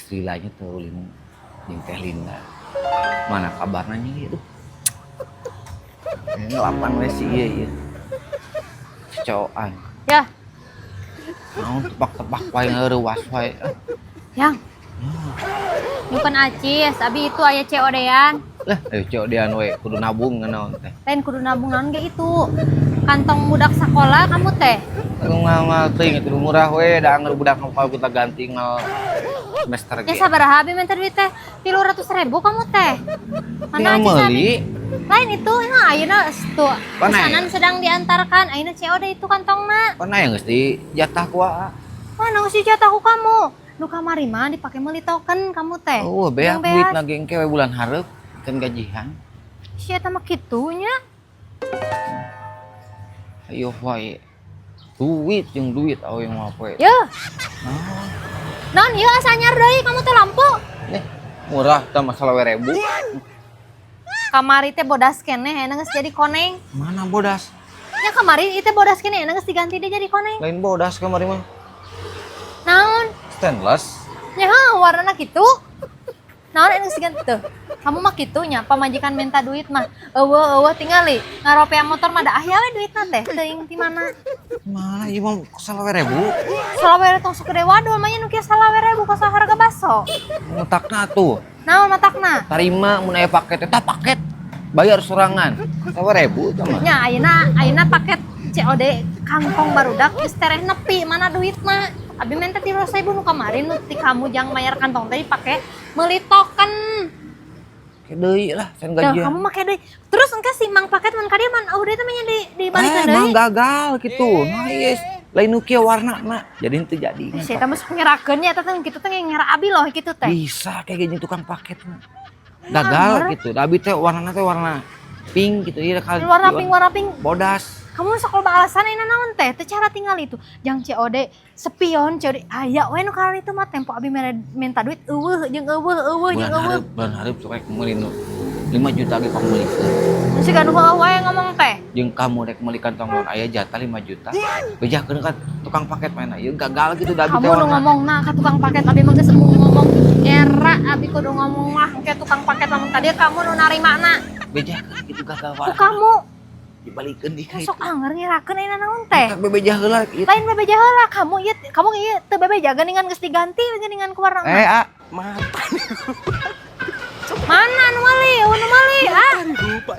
Geus lila nya teu ulin jeung Teh Linda. Mana kabarna nya ieu tuh? Ngelapan we si ieu ieu. Cocokan. Ya, Naon tepak-tepak wae, ngeurewas wae. Ah, yang. Bukan acis, abi itu aya COD-an. Lah, ayo COD-an we kudu nabung naon teh. Lain kudu nabung naon ge itu. Kantong budak sekolah kamu teh. Ngal teuing itu murah we, da angger budak kalau kita ganti ngal semester Ya ge. Sabaraha abi minta duit teh? 300.000 kamu teh. Mana Tinggal acis abi? meuli. Lain itu, nah ayeuna tuh Mana pesanan sedang diantarkan, ayeuna COD itu kantongna. Pan aya geus di jatah ku aa. Mana geus dijatah ku kamu? Nu kamari mah dipake meuli token kamu teh. Oh, beak Yang duit beas. Lagi engke we bulan hareup kan gajian. Si eta mah kitu nya. Ayo wae. Duit jeung duit awe mah poe. Yeuh, Naon? Naon ieu asa anyar deui kamu teh lampu? Nih, murah tah masalah we ribu. Kamari teh bodas keneh, ayeuna geus jadi koneng. Mana bodas? Ya kamari itu bodas keneh, ayeuna geus diganti deh jadi koneng. Lain bodas kamari mah. Naon? Stainless. Ya warnana kitu. Naon ayeuna geus diganti tuh? Kamu mah kitu nya, pamajikan minta duit mah. Euweuh euweuh, tingali. Ngaropea motor mah da aya we duitna teh. Teuing ti mana? Mana ieu mah salawe ribu. Salawe tong sok gede wadul mah nya nu kieu 25.000 kos harga baso. Matakna tuh. Naon matakna? Tarima mun aya paket eta paket. Bayar sorangan. Salawe ribu tah mah. Nya ayeuna ayeuna paket COD kantong barudak geus tereh nepi, mana duitna? Abi minta 300.000 nu kamari nu ti kamu jang mayar kantong teh dipake meuli token. Ke deui lah can Dah, gajian. kamu make deui. Terus engke si mang paket mun ka dieu man udah teh nya di dibalikeun Eh, deui. emang gagal gitu. Nah, yes. Lain nu kieu warna jadi henteu jadi. Si eta mah sok ngerakeun nya eta teh kitu teh ngera abi loh kitu teh. Bisa kayak gini tukang paket mah. Gagal gitu. Da abi teh warnana teh warna pink gitu iya kali. Warna pink, warna pink. Bodas. Kamu sok loba alasan ayeuna naon teh? Teu cara tinggal itu. Jang COD spion COD aya we nu karena itu mah tempo abi mere minta duit euweuh jeung euweuh euweuh jeung Bulan euweuh. hareup, bulan hareup sok rek meuli nu 5 juta ge pangmeulikeun. Siga nu heueuh wae ngomong teh. Jeung kamu rek meuli kantong naon aya jatah 5 juta. Bejakeun ka tukang paket mana ieu gagal gitu da abi Kamu teh nu warna. Ngomong nah ka tukang paket, abi mah geus embung ngomong era abi kudu ngomong mah ke tukang paket lamun tadi kamu nu narimana. Bejakeun gitu gagal Ku warna. kamu Dibalikeun di ka sok anger ngerakeun ayeuna naon teh? Bebeja heula kitu. Lain bebeja heula kamu ieu, kamu ieu teu bebeja geuningan geus diganti geuningan ku warna. Eh, ah, Mata Mana nu meuli? Nu meuli ah. lupa.